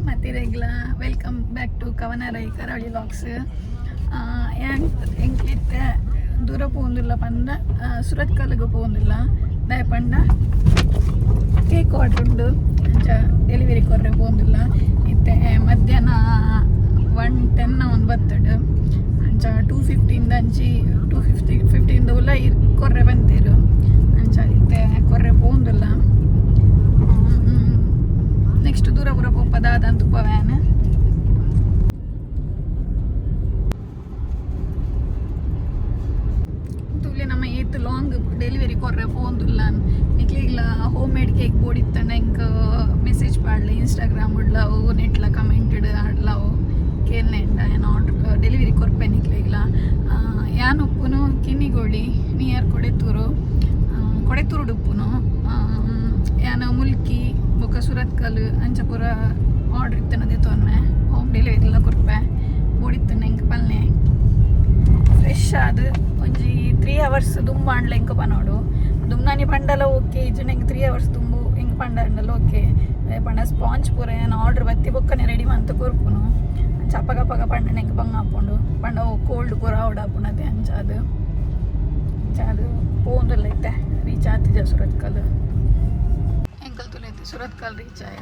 ಮತ್ತಿರೆಗ್ಲ welcome back to Kavana Rai Karavali vlogs. ಎಂಕ್ಲಿತ್ತೆ ದೂರ ಪೋಂದಿಲ್ಲ ಪಂಡ ಸುರತ್ಕಲ್ಗೆ ಪೋಂದಿಲ್ಲ ದಾಯ ಪಂಡ ಕೇಕ್ ಆರ್ಡರ್ ಉಂಡು, ಅಂಚ ಡೆಲಿವರಿ ಕೊರ್ರೆ ಪೋಂದಿಲ್ಲ. ಇತ್ತೆ ಮಧ್ಯಾಹ್ನ 1:10 ಒಂದು ಬತ್ತಡು. ಅಂಚ 2:15 ಅಂಚಿ 2:50 ಫಿಫ್ಟೀನ್ದ ಉಲ್ಲ ಕೊರ್ರೆ ಬಂತೇರು. ಅಂಚ ಇತ್ತೆ ಕೊರ್ರೆ ಪೋಂದಿಲ್ಲ. ನೆಕ್ಸ್ಟ್ ದೂರ ಪೂರ ಪೋಪ ದಾದ ತುಪ್ಪ ವ್ಯಾನ್ ತೂಲೆ. ನಮ್ಮ ಏತ್ ಲಾಂಗ್ ಡೆಲಿವರಿ ಕೊರ್ರೆ ಪೋಂದುಲ್ಲ. ನಿಕ್ಲೆಗ್ಲ ಹೋಮ್ ಮೇಡ್ ಕೇಕ್ ಬೋಡಿತ್ತಂಡ ಎಂಕ್ ಮೆಸೇಜ್ ಪಾಡ್ಲೆ. ಇನ್ಸ್ಟಾಗ್ರಾಮ್ ಉಡ್ಲವು ನೆಟ್ಲ ಕಮೆಂಟ್ ಆಡ್ಲವು ಕೇನ್ಲೆಂಡ ಏನ್ ಆರ್ಡರ್ ಡೆಲಿವರಿ ಕೊರ್ಪೆ ನಿಕ್ಲೆಗ್ಲ. ಯಾನ್ ಉಪ್ಪುನು ಕಿನ್ನಿಗೋಳಿ ನಿಯರ್ ಕೊಡೆತೂರು, ಕೊಡೆತೂರು ಉಪ್ಪುನು. ಯಾನ್ ಮುಲ್ಕಿ ಬೊಕ್ಕ ಸುರತ್ಕಲ್ ಅಂಚ ಪೂರ ಆರ್ಡರ್ ಇತ್ತನ ದೆತೊನ್ವೆ, ಹೋಮ್ ಡೆಲಿವರಿ ಎಲ್ಲ ಕೊರ್ಪೆ. ಬೋಡಿತ್ತಂಡ ಎಂಕ್ ಪಲ್ಲೆ. ಫ್ರೆಶ್ ಆದ್ ಒಂಜಿ 3 ಅವರ್ಸ್ ದುಂಬು ಆಂಡ್ಲ ಎಂಕ್ ಪನೋಡು. ದುಂಬಾನಿ ಪಂಡಲ ಓಕೆ, ಇಜ್ಜಂಡ ಎಂಕ್ 3 ಅವರ್ಸ್ ದುಂಬು ಎಂಕ್ ಪಂಡಂಡಲ ಓಕೆ. ಪಂಡ ಸ್ಪಾಂಜ್ ಪೂರ ಏನ್ ಆರ್ಡರ್ ಬತ್ತಿ ಬೊಕ್ಕನೆ ರೆಡಿ ಮಂತ ಕೊರ್ಪುನು. ಅಂಚ ಅಪಗ ಅಪಗ ಪಂಡ ಎಂಕ್ ಬಂಗ ಆಪುಂಡು. ಪಂಡ ಕೋಲ್ಡ್ ಪೂರ ಆವಡ್ ಆಪುಂಡು ಅದೇ. ಅಂಚ ಅದು ಅಂಚ ಅದು ಪೋಂದುಲ್ಲ. ಇತ್ತೆ ರೀಚ್ ಆತಿಜ ಸುರತ್ಕಲ್. ಎಂಕಲ್ ತುಲೈತೆ ಸುರತ್ಕಲ್ ರೀಚ್ ಆಯ.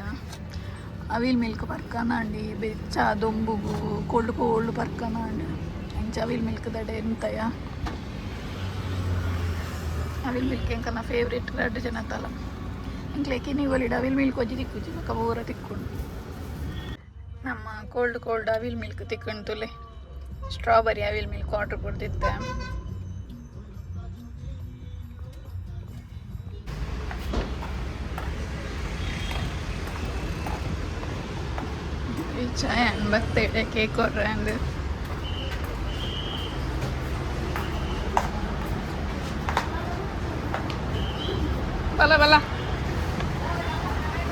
ಅವಿಲ್ ಮಿಲ್ಕ್ ಪರ್ಕನಾಂಡಿ. ಬೆಚ್ಚ ದೊಂಬುಗು ಕೋಲ್ಡ್ ಕೋಲ್ಡ್ ಪರ್ಕನಾಂಡ್. ಅಂಚ ಅವಿಲ್ ಮಿಲ್ಕ್ ದಡೆ ಎಂತಯ ಅವಿಲ್ ಮಿಲ್ಕ್ ಎಂಕಲ್ನ ಫೇವ್ರೇಟ್ ರಡ್ಡ್ ಜನ ತಲ. ಎಂಕ್ಲೆ ಕಿನ್ನಿಗೋಳಿಡ್ ಅವಿಲ್ ಮಿಲ್ಕ್ ಒಂಜಿ ತಿಕ್ಕುಜಿ, ಬೊಕ ಪೂರ ತಿಕ್ಕುಂಡು. ನಮ್ಮ ಕೋಲ್ಡ್ ಕೋಲ್ಡ್ ಅವಿಲ್ ಮಿಲ್ಕ್ ತಿಕ್ಕುಂಡು ತುಲೆ. ಸ್ಟ್ರಾಬೆರಿ ಅವಿಲ್ ಮಿಲ್ಕ್ ಆರ್ಡರ್ ಕೊಡ್ತಿತ್ತೆ. ರೀಚ್ ಬತ್ತೇಡೆ ಕೇಕ್ ಕೊರ್ರೆ ಅಂದ್. ಬಲ ಬಲ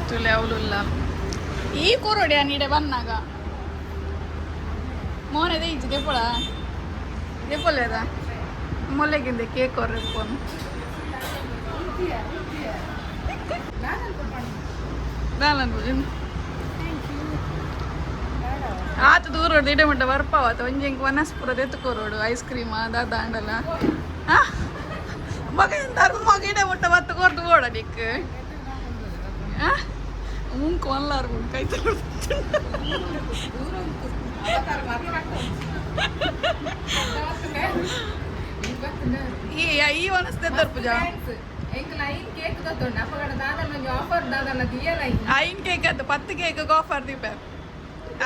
ತುಲೆ ಅವಲುಲ್ಲ ಈ ಕೂರೋಡಿ ನೀಡೆ ಬನ್ನಾಗ ಮೋನೆದೆ ಇಜ್ಜಿ ದೆಪ್ಪೊಳ ದೆಪ್ಪೊಲೆದ ಮೊಲೆಗಿಂದೆ ಕೇಕ್ ಕೊರ್ರೆ ಫೋನ್. ದಾಲ ಆತ ದೂರ ಇಡೆ ಮುಟ್ಟ ಬರ್ಪಾವತ್ತ. ಒಂಜಿ ಎಂಕ್ ವನಸ್ ಪೂರ ದೆತ್ತುಕೊರೋಡು, ಐಸ್ ಕ್ರೀಮ್ ದಾದ ಆಂಡಲ. ಮಗ ಮಗ ಇಡೆ ಮುಟ್ಟ ಬತ್ತು ಕೊರ್ದು ಬೋಡ ನಿಕ್ ಮುಂಕು ಮಲ್ಲಾರು ಮುಂಕು ಐತ. ಈ ಈ ವನಸ್ ದೆತ್ತರ್ ಪೂಜಾ. ಎಂಕ್ ಐನ್ ಕೇಕ್ ಗೊತ್ತುಂಡು ಅಪ್ಪಗಡ ದಾದಲ್ಲ ಒಂಜಿ ಆಫರ್ ದಾದಲ್ಲ ದಿಯಲ್ಲ. ಐನ್ ಕೇಕ್ ಅದು 10 ಕೇಕ್ ಆಫರ್ ದೀಪ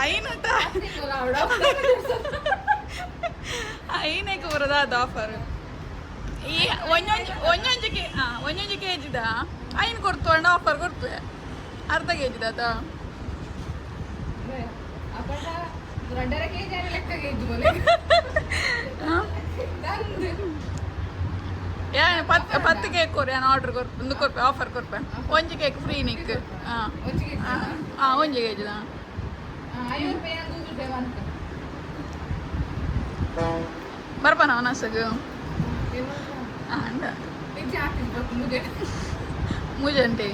ಐನ್ ಅಂತ. ಐನೇಕ್ ಬರೋದ ಅದು ಆಫರ್. ಈ ಒಂಜೊಂಜಿ ಒಂಜೊಂಜಿ ಕೆ ಒಂಜೊಂಜಿ ಕೆ ಜಿದ ಐನ್ ಕೊಡ್ತು ಅಂಡ ಆಫರ್ ಕೊಡ್ತುವೆ. ಅರ್ಧ ಕೆ ಜಿದ ಆತ. ಅಪ್ಪಡ ರಡ್ಡರ ಕೆಜಿ ಲೆಕ್ಕ ಕೆಜಿ ಬೋಲೆ. ಯಾನ್ 10 10 ಕೇಕ್ ಕೊರು, ಯಾನ್ ಆರ್ಡರ್ ಕೊರ್ಪೆ, ಒಂದು ಕೊರ್ಪೆ, ಆಫರ್ ಕೊರ್ಪೆ. ಒಂಜಿ ಕೇಕ್ ಫ್ರೀ ನಿಕ್. ಹಾಂ. ಒಂಜಿ ಕೆಜಿ. ಹಾಂ, ಒಂಜಿ ಕೆ ಜಿದ. 5 ರೂಪಾಯಿ ಗೂಗಲ್ ಪೇ ಬಂತು. ಬರ್ಪನ ಅವನಸಗು ಅಂಡ. ನಿಜ ಆಗ್ತಿದ್ ಮುಜೆ. ಮುಜಂಟಿ.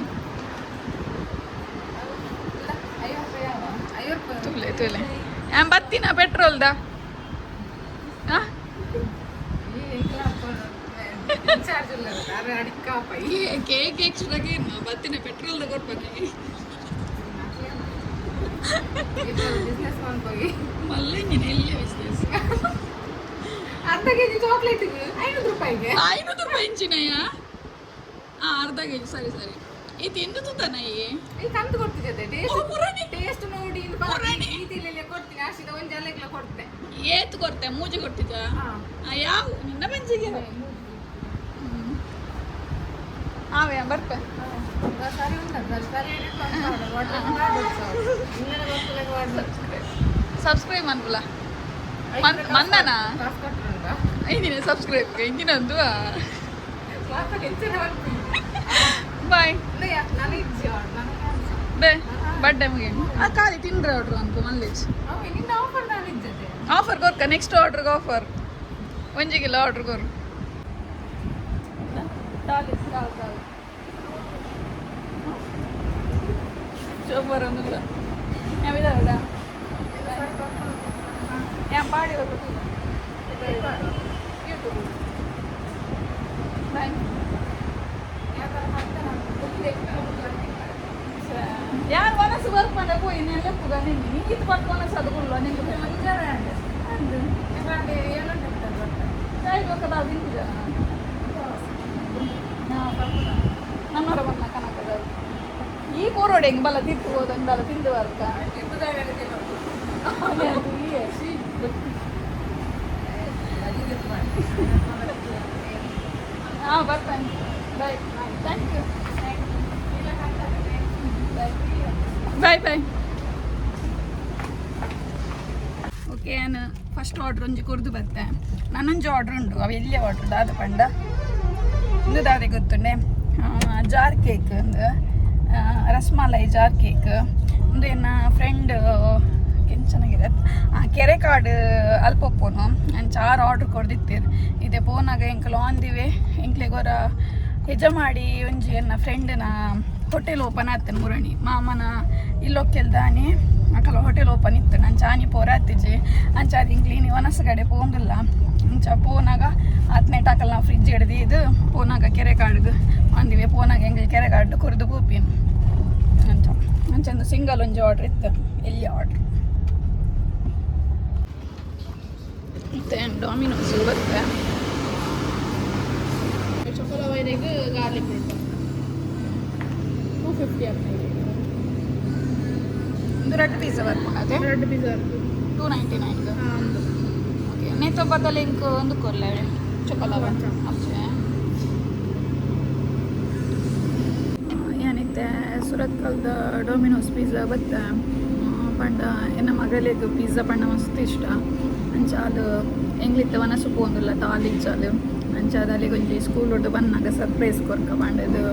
50 ರೂಪಾಯಿ, 50 ರೂಪಾಯಿ. ತುಲೆ ತುಲೆ ಯಾನ್ ಬತ್ತಿನ ಪೆಟ್ರೋಲ್ದ. ಹಾಂ. ಚಾರ್ಜ್ ಇಲ್ಲ ಅಡಿಕಾಪ. ಈ ಕೇಕ್ ಎಕ್ಸ್ಟ್ರಾ ಬತ್ತಿನ ಪೆಟ್ರೋಲ್ದ ಕೊರ್ಪನೆ. ಬಿಸ್ನೆಸ್ ಮಾಡ್ಕೋಗಿ. ಮಲ್ಲಂಜಿನ ಎಲ್ಲಿ ಬಿಸ್ನೆಸ್? ಅರ್ಧ ಕೆಜಿ ಚಾಕ್ಲೇಟ್ 500 ರೂಪಾಯಿಗೆ. 500 ರೂಪಾಯಿ ಇಂಚಿನಯ್ಯ? ಹಾಂ, ಅರ್ಧ ಕೆಜಿ, ಸರಿ ಸರಿ. ಈ ತಿಂದು ತುತ್ತಾನ ಈ. ಈ ತಂದು ಕೊಡ್ತಿದ್ದೆ ಟೇಸ್ಟ್. ಪುರಾಣಿ. ಟೇಸ್ಟ್ ನೋಡಿ. ಪುರಾಣಿ. ಈ ಕೊಡ್ತೀನಿ ಅಷ್ಟಿದ ಒಂಜಿ ಅಲ್ಲೆಗ್ಲ ಕೊಡ್ತೆ. ಏತ್ ಕೊರ್ತೆ? ಮೂಜಿ ಕೊಟ್ಟಿದ್ದ? ಯಾವ ನಿನ್ನ ಬೆಂಚಿಗೆ ಆವೆ ಬರ್ಪೆ. ಸರಿ ಉಂಟು ಸರಿ. ಸಬ್ಸ್ಕ್ರೈಬ್ ಅನ್ಕುಲ ಮಂದನ ಇಂಜಿನ ಸಬ್ಸ್ಕ್ರೈಬ್ ಇಂಜಿನಂದು. ಬಾಯ್ ಬೇ ಬಡ್ಡೆ ಮುಗಿ ಆ ಖಾಲಿ ತಿಂಡ್ರೆ ಆರ್ಡ್ರ್ ಅನ್ಕೊ ಮಲ್ಲೇಜ್. ಆಫರ್ ಕೊರ್ಕ, ನೆಕ್ಸ್ಟ್ ಆರ್ಡ್ರಿಗೆ ಆಫರ್. ಒಂಜಿ ಕಿಲೋ ಆರ್ಡ್ರ್ ಕೊರು. ದಾಲ್ ದಾಲ್ ದಾಲ್ ಚೋಬರೊಂದಿಲ್ಲ. ಯಾವಿದಾವಡ ಯಾ ಪಾಡಿ ಯೂಟ್ಯೂಬ್. ಬಾಯ್. ಯಾರು ಮನಸ್ಸು ಬರ್ಪಂಡ ಪೋಯಿ ನೆಲೆಪ್ಪುಗ ನಿನ್ನೆ ನಿಂಗಿತ್ತು ಪಕ್ಕ ಮನಸ್ಸು ಅದು ಕುಲ್ಲ ನಿಂಗೆ ಅಂದು ಚಾಯ್ ಬೊಕ್ಕದ ತಿಂತಿದ ನನ್ನೊರ ಬಣ್ಣ ಕನಕದ ಈ ಕೋರೋಡೆ ಹೆಂಗ್ ಬಲ ತಿತ್ತು ಹೋದಂಗಲ್ಲ ತಿಂದು ಬರ್ಕ. ಹಾಂ, ಬರ್ತಾನೆ. Bye, thank you. Bye bye. Okay, ನಾನು ಫಸ್ಟ್ ಆರ್ಡ್ರ್ ಒಂಜಿ ಕೊರ್ದು ಬತ್ತೆ. ನಾನೊಂಜಿ ಆರ್ಡ್ರ್ ಉಂಟು. ಅವು ಎಲ್ಲಿ ಆರ್ಡ್ರ್ ದಾದ ಪಂಡ, ಇಂದು ದಾದೆ ಗೊತ್ತುಂಡೆ? ಜಾರ್ ಕೇಕ್ ಒಂದು, ರಸ್ಮಲೈ ಜಾರ್ ಕೇಕ್. ಒಂದು ಎನ್ನ ಫ್ರೆಂಡ್ ಚೆನ್ನಾಗಿದೆ ಕೆರೆ ಕಾಡು ಅಲ್ಪೊಪ್ಪುನು ಅಂಚ ಆರು ಆರ್ಡ್ರ್ ಕೊರ್ದಿತ್ತೀರ್. ಇದೆ ಪೋನಾಗ ಎಂಕಲು ಆಂದಿವೆ. ಎಂಕ್ಲೆಗೊರ ಯಜಮಾಡಿ ಒಂಜಿ ಎನ್ನ ಫ್ರೆಂಡ್ನ ಹೋಟೆಲ್ ಓಪನ್ ಆತನ ಮುರಣಿ ಮಾಮನ ಇಲ್ಲೊಕ್ಕೆಲ್ದಾನಿ ಅಕಲ ಹೋಟೆಲ್ ಓಪನ್ ಇತ್ತು. ನಂಚ ಆನಿ ಪೋರಾತಿಜಿ. ಅಂಚ ಅದು ಇಂಕ್ಲೀನಿ ಒನಸಗಡೆ ಪೋಂದಿಲ್ಲ. ಅಂಚ ಪೋನಾಗ ಆತ್ನೇಟ್ ಹಾಕಲ್ಲ ನಾವು ಫ್ರಿಜ್ ಹಿಡ್ದು ಇದು ಪೋನಾಗ ಕೆರೆ ಕಾಡ್ಗೆ ಅಂದಿವೆ. ಪೋನಾಗ ಎಂಗ್ಲ ಕೆರೆ ಕಾಡು ಕೊರ್ದು ಪೋಪಿನ. ಅಂಚ ಅಂಚಂದು ಸಿಂಗಲ್ ಒಂಜಿ ಆರ್ಡ್ರ್ ಇತ್ತು, ಎಲ್ಲಿ ಆರ್ಡ್ರ್. ಮತ್ತೆ ಡಾಮಿನೋಸ್ ಬರುತ್ತೆ. ಚೊಕೊಲೋ egg garlic bread 250 ಆಗ್ತದೆ. ಒಂದು ರೆಡ್ ಪಿಜ್ಜಾ ಬರ್ಪುಂಡು ಅದೇ. Red pizza. 299. ಒಂದು. ಓಕೆ, ನೇತ ಬದಲು ಇಂಕ್ ಒಂದು ಕೊರ್ಲೆ ಚೊಕೊಲವ. ಅಷ್ಟೇ. ಏನಿತ್ತೆ ಸುರತ್ಕಲ್ದ ಡೊಮಿನೋಸ್ ಪಿಜ್ಜಾ ಬತ್ತ ಪಂಡ ಎನ್ನ ಮಗಲಿಗ್ ಪಿಜ್ಜಾ ಪಂಡ ಮಸ್ತ್ ಇಷ್ಟ. ಅಂಚ ಅದು ಎಂಗ್ಲಿತ್ತ ವನಸು ಪೋಂದುಲ್ಲ ತಾಲಿಜ್ಜಾಲು. ಅಂಚ ಅದು ಒಂಜಿ ಸ್ಕೂಲ್ ಒಟ್ಟು ಬನ್ನಾಗ ಸರ್ಪ್ರೈಸ್ ಕೊರ್ಕ ಪಂಡದು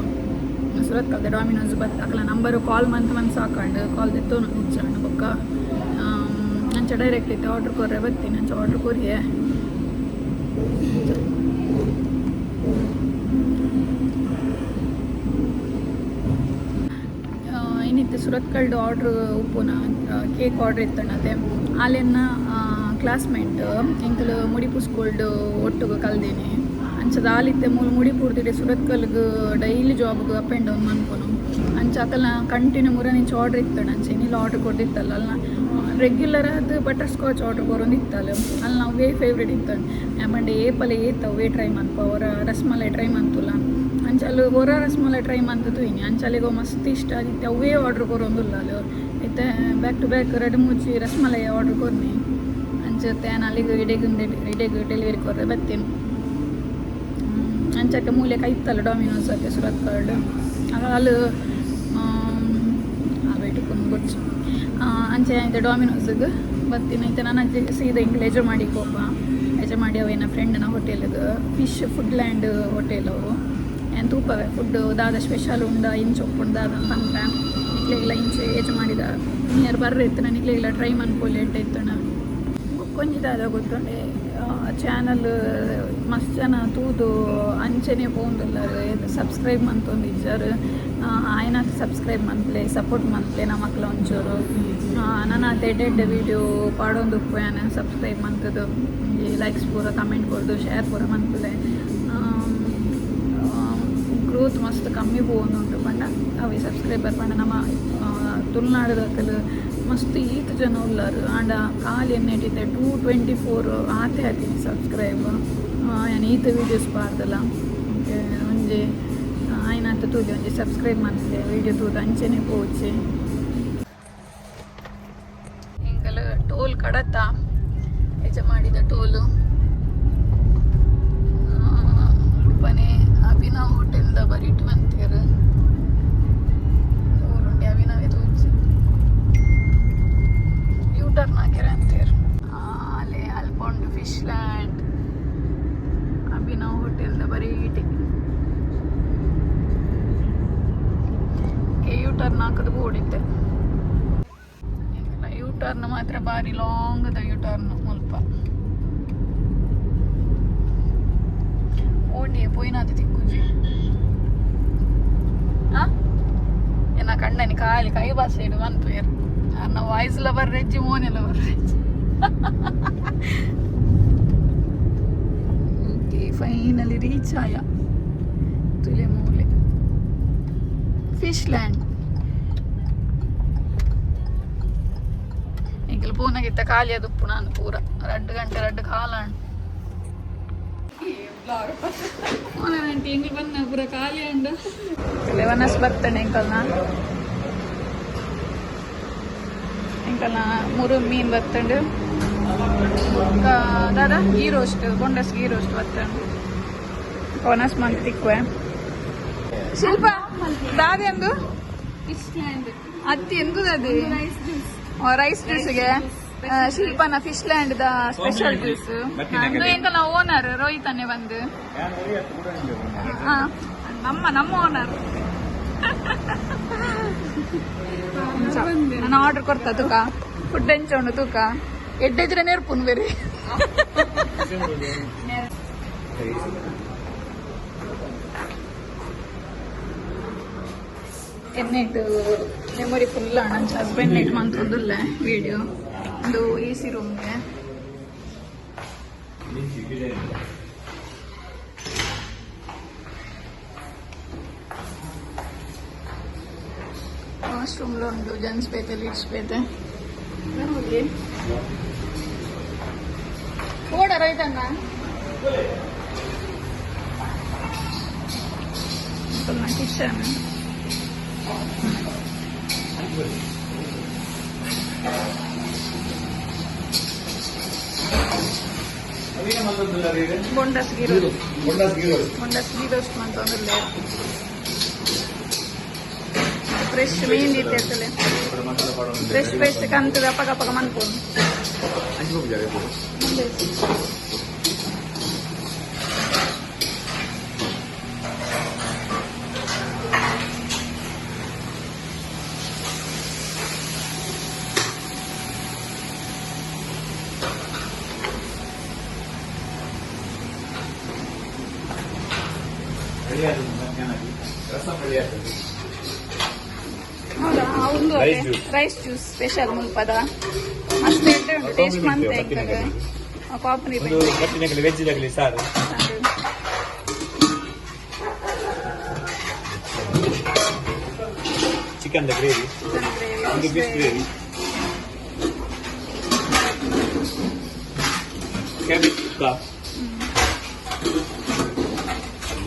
ಸುರತ್ಕಲ್ದ ಡೊಮಿನೋಸ್ ಬತ್ತ. ಅಕಲ ನಂಬರು ಕಾಲ್ ಮಂತ್ ಮಂತ್ ಸಾಕಂಡು ಕಾಲ್ ದೆತ್ತೋನು ಇಜ್ಜಾಂಡ್. ಬೊಕ್ಕ ಅಂಚ ಡೈರೆಕ್ಟ್ ಇತ್ತೆ ಆರ್ಡ್ರ್ ಕೊರ್ರೆ ಬತ್ತೀನಿ. ಅಂಚ ಆರ್ಡ್ರ್ ಕೊರಿಯೆ. ಏನಿತ್ತು ಸುರತ್ಕಲ್ಡು ಆರ್ಡ್ರ್ ಉಪ್ಪುನ ಕೇಕ್ ಆರ್ಡ್ರ್ ಇತ್ತಣ್ಣತೆ. ಆಲೆನ್ನ ಕ್ಲಾಸ್ಮೇಟ್, ಎಂಕಲು ಮುಡಿಪು ಸ್ಕೂಲ್ಡು ಒಟ್ಟುಗು ಕಲ್ದೀನಿ. ಅಂಚದ ಆಲಿತ್ತೆ ಮೂಲು ಮುಡಿಪುರ್ದಿಡೆ ಸುರತ್ಕಲ್ಗ್ ಡೈಲಿ ಜಾಬ್ಗೆ ಅಪ್ ಆ್ಯಂಡ್ ಡೌನ್ ಮನ್ಪುನು. ಅಂಚ ಅಕಲ್ನ ಕಂಟಿನ್ಯೂ ಮುರ ನಿಂಚ ಆರ್ಡ್ರ್ ಇತ್ತಣ್ಣ. ಅಂಚ ಏನಿಲ್ಲ ಆರ್ಡ್ರ್ ಕೊಡ್ದಿತ್ತಲ್ಲ. ಅಲ್ಲ, ರೆಗ್ಯುಲರ್ ಅದು ಬಟರ್ ಸ್ಕಾಚ್ ಆರ್ಡ್ರ್ ಕೊರೊಂದಿತ್ತಲ್ಲ. ಅಲ್ಲಿ ನಾವು ವೇ ಫೇವ್ರೇಟ್ ಇತ್ತು. ಪಂಡ ಏಪಲ ಏತ್ ಅವೇ ಟ್ರೈ ಮನ್ಪ, ಅವರ ರಸ್ಮಲೈ ಟ್ರೈ ಮಂತುಲ್ಲ. ಅಂಚ ಅಲ್ಲಿ ಹೊರ ರಸ್ಮಲೈ ಟ್ರೈ ಮಂತು ತೂಯಿನಿ. ಅಂಚ ಅಲ್ಲಿಗೆ ಮಸ್ತ್ ಇಷ್ಟ ಆದಿತ್ತೆ. ಅವೇ ಆರ್ಡ್ರ್ ಕೊರೊಂದುಲ್ಲ ಅಲ್ಲಿ. ಇತ್ತೆ ಬ್ಯಾಕ್ ಟು ಬ್ಯಾಕ್ ರಡ್ಡ್ ಮೂಜಿ ರಸ್ಮಲೈ ಆರ್ಡ್ರ್ ಕೊರ್ನಿ. ಅಂಚ ಯಾನ್ ಅಲ್ಲಿಗೆ ಇಡೆಗ್ ಇಡೆಗ್ ಡೆಲಿವರಿ ಕೊರ್ರೆ ಬತ್ತೀನಿ. ಅಂಚಕ್ಕೆ ಮೂಲೆ ಕೈತ್ತಲ್ಲ ಡೊಮಿನೋಸ್ ಅತ್ತೆ ಸುರತ್ಕಲ್ಡ್ ಅಲ್ಲಿ ಬೇಟು ಗೊಚ್ಚು. ಅಂಚೆ ಐತೆ ಡೊಮಿನೋಸ್ಗೆ ಬತ್ತೀನಿ. ಐತೆ ನಾನು ಅಜ್ಜಿ ಸೀದಾ ಇಂಗ್ಲ ಯಜಮಾಡಿ ಕೋಪ ಯಜಮಾಡಿ ಅವೇನ ಫ್ರೆಂಡ್ನ ಹೋಟೆಲ್ಗೆ, ಫಿಶ್ ಫುಡ್ ಲ್ಯಾಂಡ್ ಹೋಟೆಲ್ ಅವು. ಏನು ತೂಪವೆ ಫುಡ್ ದಾದ ಸ್ಪೆಷಲ್ ಉಂಡ ಇಂಚ ಉಪ್ಪುಂಡು ದಾದ ಪನ್ಪೆ. ನಿಕ್ಲೆಗ್ಲ ಇಂಚ ಯಜಮಾಡಿದ ನಿಯರ್ ಬರ್ರೆ ಇತ್ತು. ನಿಕ್ಲೆಗ್ಲ ಟ್ರೈ ಮನ್ಪೊಲಿ, ಎಡ್ಡೆ ಇತ್ತಣ. ಬೊಕ್ಕೊಂಜಿ ದಾದ ಗೊತ್ತುಂಡೆ? ಚಾನಲ್ ಮಸ್ತ್ ಜನ ತೂದು ಅಂಚನೆ ಪೋಂದುಲ್ಲರ್, ಸಬ್ಸ್ಕ್ರೈಬ್ ಮಂತೊಂದು ಇಜ್ಜಾರ್. ಆಯ್ನಾತ್ ಸಬ್ಸ್ಕ್ರೈಬ್ ಮನ್ಪುಲೆ, ಸಪೋರ್ಟ್ ಮನ್ಪುಲೆ ನಮಕ್ಲ ಒಂಚೂರು. ನನಾತ್ ಎಡ್ಡೆ ಎಡ್ಡೆ ವೀಡಿಯೋ ಪಾಡೊಂದು ಉಪ್ಪುವೆ. ಸಬ್ಸ್ಕ್ರೈಬ್ ಮಂತುದು ಒಂಜಿ ಲೈಕ್ಸ್ ಪೂರ ಕಮೆಂಟ್ ಕೊರ್ದು ಶೇರ್ ಪೂರ ಮನ್ಪುಲೆ. ಗ್ರೋತ್ ಮಸ್ತ್ ಕಮ್ಮಿ ಪೋವೊಂದುಂಟು ಪಂಡ ಅವೆ ಸಬ್ಸ್ಕ್ರೈಬರ್ ಪಂಡ ನಮ ತುಳುನಾಡುದಕುಲು ಮಸ್ತ್ ಈತ್ ಜನ ಉಲ್ಲರ್. ಆಂಡ ಖಾಲಿ ಎನ್ನೆಟಿತ್ತೆ 224 ಆತೆ ಆತೀನಿ ಸಬ್ಸ್ಕ್ರೈಬ್. ಯಾನ್ ಈತ್ ವೀಡಿಯೋಸ್ ಪಾಡ್ದಲ. ಓಕೆ, ಒಂಜಿ ಆಯ್ನಾತ್ ತೂಲೆ, ಒಂಜಿ ಸಬ್ಸ್ಕ್ರೈಬ್ ಮನ್ಪುಲೆ. ವೀಡಿಯೋ ತೂದು ಅಂಚೆನೆ ಪೋಚಿ. ಎಂಕಲ್ ಟೋಲ್ ಕಡತ, ಯಜಮಾಡಿದ ಟೋಲು. ಉಲ್ಪನೆ ಅಭಿನವ್ ಹೋಟೆಲ್ದ ಬರಿಟ್ ಮಂತೇರು ಊರುಂಡೆ ಅಭಿನವೇ ತೋಜಿ. ಯೂ ಟರ್ನ್ ಹಾಕ್ಯಾರ ಅಂತೇರು. ಅಲ್ಲೇ ಅಲ್ಪ ಉಂಡು ಫಿಶ್ ಲ್ಯಾಂಡ್, ಅಭಿನವ್ ಹೋಟೆಲ್ದ ಬರೀಟಿ. ಯೂ ಟರ್ನ್ ಹಾಕೋದು ಬೋರ್ಡ್ ಇತ್ತೆ. ಯೂ ಟರ್ನ್ ಮಾತ್ರ ಬಾರಿ ಲಾಂಗ್ the U turn ಮುಲ್ಪ. ಓಂಡಿ ಪೋಯಿನಾತಿ ತಿಕ್ಕುಜಿ. ಆ ಎನ್ನ ಕಣ್ಣನಿ ಖಾಲಿ ಕೈ ಬಾಸೆಡ್ ಮನ್ಪುವೆರ್. ಅರ್ನ ವಾಯ್ಸ್. ಐಸ್ ಲವರ್ ರೆಜ್ಜಿ ಮೋನೆ ಲವರ್ ರೆಜ್ಜಿ. ಓಕೆ, ಫೈನಲಿ ರೀಚ್ ಆಯ ತುಲೆ ಮೂಲೆ ಫಿಶ್ ಲ್ಯಾಂಡ್. ಎಂಕಲ್ ಪೂನಗಿತ್ತ ಖಾಲಿ ಅದು ನಾನು ಪೂರ 2 ಗಂಟೆ 2 ಕಾಲ. ಆಂಟಿ ಎಂಗ್ಲು ಬಂದ ಪೂರ ಖಾಲಿ ಅಂಡ ಲೆವನಸ್ ಬರ್ತಾನೆ. ಎಂಕಲ್ನ ಎಂಕಲ್ನ ಮುರು ಮೀನ್ ಬತ್ತಂಡು. ಬೊಕ್ಕ ದಾದ ಗೀ ರೋಸ್ಟ್, ಬೊಂಡಸ್ ಗೀ ರೋಸ್ಟ್ ಬತ್ತಂಡು. ಒನಸ್ ಮಂತ್ ತಿಕ್ವೆ. ಶಿಲ್ಪ, ದಾದೆ ಅಂದು? Fish land. ಅತ್ತಿ ಎಂತದದು? Rice juice. ರೈಸ್ ಜ್ಯೂಸ್ಗೆ ಶಿಲ್ಪನ fish land the special juice. ಅಂದು ಎಂಕಲ್ನ ಓನರ್ ರೋಹಿತ್ ಅನ್ನೆ ಬಂದು. ನಮ್ಮ ನಮ್ಮ ಓನರ್. ನಾನು ಆರ್ಡರ್ ಕೊಡ್ತಾ ತೂಕ. ಫುಡ್ ಎಂಚ ಉಂಡು ತೂಕ. ಎಡ್ಡೆಜ್ರೆ ನೆರ್ಪುನ್ ಬೇರೆ. ಎನ್ನೆಟ್ ಮೆಮೊರಿ ಫುಲ್ ಅಣ್ಣ. ಹಸ್ಬೆಂಡ್ ನೆಟ್ ಮಂತೊಂದುಲ್ಲ ವಿಡಿಯೋ. ಒಂದು ಎ ಸಿ ರೂಮ್ಗೆ. ವಾಶ್ರೂಮ್ಲ ಉಂಡು. ಜೆಂಟ್ಸ್ ಬೇತೆ, ಲೇಡೀಸ್ ಬೇತೆ. ಹೋಗಿ ಓಡ ರೈತಣ್ಣ. Kitchen. Bondas ಗೀರೋ, bondas ghee roast ಮಂತೊಂದುಲ್ಲೆ. Fresh ಮೀನ್ ಇತ್ತೇತಲೆ. ಫ್ರೆಶ್ ಫ್ರೆಶ್ ಕಂತದ ಅಪಗ ಅಪಗ ಮನ್ಪೊನು. ರಸಂ ರೆಡಿ ಆಗ್ತದೆ. ಹೌದಾ? ಒಂದು rice juice. Rice juice special ಮುಲ್ಪದ. ಮಸ್ತ್ ಎಡ್ಡೆ ಉಂಟು. ಟೇಸ್ಟ್ ಮಂತೆ ಕಾಂಪ್ಲಿಮೆಂಟ್. ಒಂದು ಬಟ್ಟಿನಗಲಿ ವೆಜ್ ಆಗಲಿ ಸಾರು. ಚಿಕನ್ ಗ್ರೇವಿ, ಒಂದು ಫಿಶ್ ಗ್ರೇವಿ, ಕ್ಯಾಬೇಜ್ ಸುಕ್ಕ,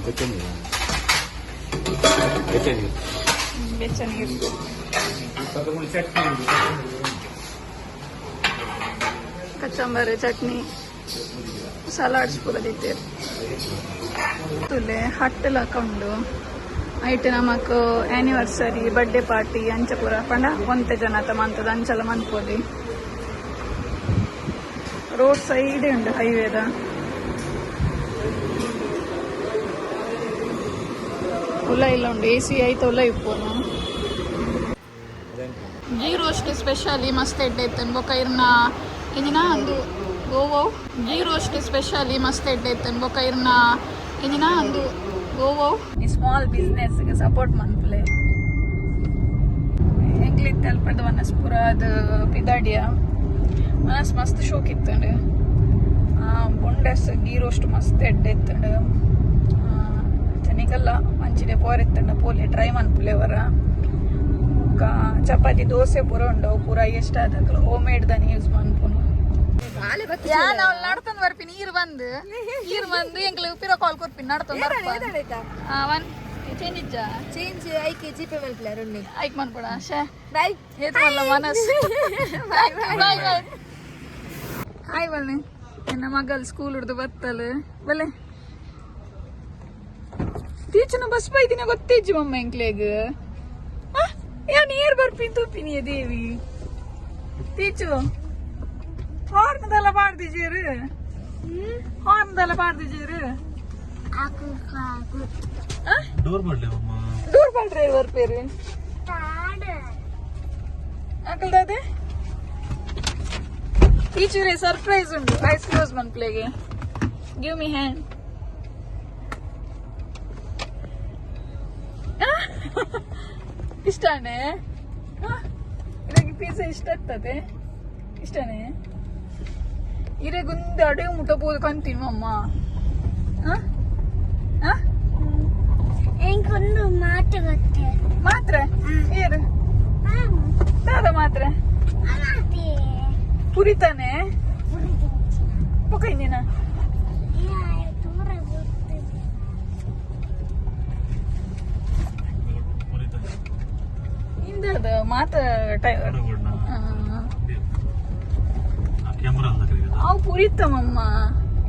ಬೆಚ್ಚ ನೀರು. ಬೆಚ್ಚ ನೀರು. ಚಟ್ನಿ ಉಂಟು. ಕಚಂಬರ್, ಚಟ್ನಿ, ಸಲಾಡ್ಸ್ ಪೂರ ದಿತ್ತೇರು. ತುಲೆ ಹಟ್ಟೆಲ ಉಂಡು. ಐಟ್ ನಮಕ್ ಆನಿವರ್ಸರಿ, ಬರ್ಡೇ ಪಾರ್ಟಿ ಅಂಚ ಪೂರ ಪಂಡ ಒಂತೆ ಜನತ ಮಂತದ ಅಂಚಲ ಮನ್ಪೊಲಿ. ರೋಡ್ ಸೈಡ್ ಉಂಡು ಹೈವೇದ. ಉಲ್ಲ ಇಲ್ಲ ಉಂಡು. ಎ ಸಿ ಐತ ಉಲ್ಲ ಇಪ್ಪುನು. ಗೀ ರೋಸ್ಟ್ ಸ್ಪೆಷಲಿ ಮಸ್ತ್ ಎಡ್ಡೆ ಇತ್ತನ್. ಬೊಕ ಇರ್ನ ಇಂಜಿನ ಅಂದು ಗೋವೋ. ಗೀ ರೋಸ್ಟ್ ಸ್ಪೆಷಲಿ ಮಸ್ತ್ ಎಡ್ಡೆ ಇತ್ತನ್. ಬೊಕ ಇರ್ನ ಇಂಜಿನ ಅಂದು ಗೋವೋ. ಈ ಸ್ಮಾಲ್ ಬಿಸ್ನೆಸ್ ಸಪೋರ್ಟ್ ಮನ್ಪುಲೆ. ಎಂಕ್ಲಿತ್ತೆ ಅಲ್ಪದ ವನಸ್ ಪೂರ ಅದು ಪಿದಾಡಿಯ. ಮನಸ್ ಮಸ್ತ್ ಶೋಕ್ ಇತ್ತಂಡು. ಬೊಂಡಸ್ ಗೀ ರೋಸ್ಟ್ ಮಸ್ತ್ ಎಡ್ಡೆ ಇತ್ತಂಡು. ನಿಕಲ್ಲ ಮಂಚಿಡೆ ಪೋರೆತ್ತಂಡ ಪೋಲೆ, ಟ್ರೈ ಮನ್ಪುಲೆ ವರ. ಬೊಕ್ಕ ಚಪಾತಿ, ದೋಸೆ ಪೂರ ಉಂಡು. ಪೂರ ಎಷ್ಟ ಆದಕ್ಲು ಹೋಮ್ ಮೇಡ್ ದಾನಿ ಯೂಸ್ ಮನ್ಪುನು. ಯಾನ್ ಅವ್ಳು ನಡ್ತೊಂದು ಬರ್ಪಿ. ನೀರು ಬಂದು ನೀರು ಬಂದು ಎಂಕ್ಲು ಪಿರ ಕಾಲ್ ಕೊರ್ಪಿ. ನಡ್ತೊಂದು ಬರ್ಪ. ಒನ್ ಚೇಂಜ್ ಇಜ್ಜಾ? ಚೇಂಜ್ ಐಕೆ ಜಿಪೇ ಮಲ್ಪಲೆ ಉಂಡು. ಐಕ್ ಮನ್ಪಡ ಶೇ. ಬಾಯ್. ಏತ್ ಮಲ್ಲ ಮನಸ್. Bye bye hi. ಬಲ್ಲೆ, ಎನ್ನ ಮಗಲ್ ಸ್ಕೂಲ್ ಹಿಡ್ದು ಬತ್ತಲ್. ಬಲ್ಲೆ ಟೀಚರ್ನ ಬಸ್ ಬೈದಿನ ಗೊತ್ತೇಜಿ ಮಮ್ಮ ಎಂಕ್ಲೆಗ್. ಯಾ ನೀರ್ ಬರ್ಪಿನ್ ತೂಪಿನಿ ದೇವಿ. ಟೀಚು ಹಾರ್ನ್ದೆಲ್ಲ ಪಾಡ್ದಿಜೇರು, ಹಾರ್ನ್ದೆಲ್ಲ ಪಾಡ್ದಿಜೇರು. ಡೋರ್ ಮಾಡಲಿ. ದೂರ ಪಲ್ರೆ ಬರ್ಪೇರು ಅಕಲ್ದಾದೆ. ಟೀಚರೇ ಸರ್ಪ್ರೈಸ್ ಉಂಟು. ಐಸ್ ಕ್ಲೋಸ್ ಮನ್ಪ್ಲೆಗೆ. Give me hand. ಇಷ್ಟಾನೆ. ಪಿಜ್ಜಾ ಇಷ್ಟ ಆಗ್ತದೆ? ಇಷ್ಟನೇ? ಇರೆಗುಂದು ಅಡೆ ಮುಟ್ಟ ಪೋದು ಕಂತೀನಿ ಅಮ್ಮ. ಎಂಕೊಂದು ಮಾತು ಗೊತ್ತೆ. ಮಾತ್ರ ಏರು ದಾದ ಮಾತ್ರ ಪುರಿತಾನೆ ಪೊಕ ಇಂದಿನ. ದೂರ ಗೊತ್ತು. ಇಂದದ ಮಾತ. ಕ್ಯಾಮರಾ. ಅವು ಪುರಿತಮಮ್ಮ.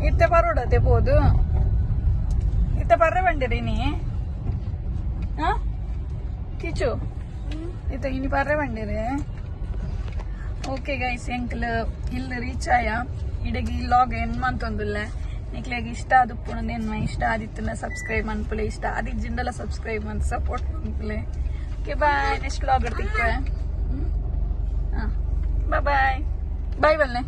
ಇತ್ತೆ ಪರೋಡತೆ ಪೋದು, ಇತ್ತೆ ಪರ್ರೆ ಬಂಡಿರಿ ನೀ. ಹಾ ಕಿಚು, ಇತ್ತೆ ಇನಿ ಪರ್ರೆ ಬಂಡಿರಿ. ಓಕೆ ಗೈಸ್, ಎಂಕ್ಲ್ ಇಲ್ಲಿ ರೀಚ್ ಆಯ. ಇಡಗಿ ಲಾಗ್ ಎನ್ ಮಂತೊಂದುಲ್ಲ. ನಿಕ್ಲೆಗ್ ಇಷ್ಟ ಆದುಪ್ಪುಂಡು ಎನ್ಮ. ಇಷ್ಟ ಆದಿತ್ತನ ಸಬ್ಸ್ಕ್ರೈಬ್ ಮನ್ಪುಲೆ. ಇಷ್ಟ ಆದಿಜ್ಜಿಂಡಲ ಸಬ್ಸ್ಕ್ರೈಬ್ ಮಂತ್ ಸಪೋರ್ಟ್ ಮನ್ಪುಲೆ. Okay, bye. ನೆಕ್ಸ್ಟ್ ವ್ಲಾಗ್ ತಿಕ್ವೆ. ಹಾಂ, ಬಾಯ್ ಬಾಯ್ ಬಾಯ್ ಬಲ್ಲೆ.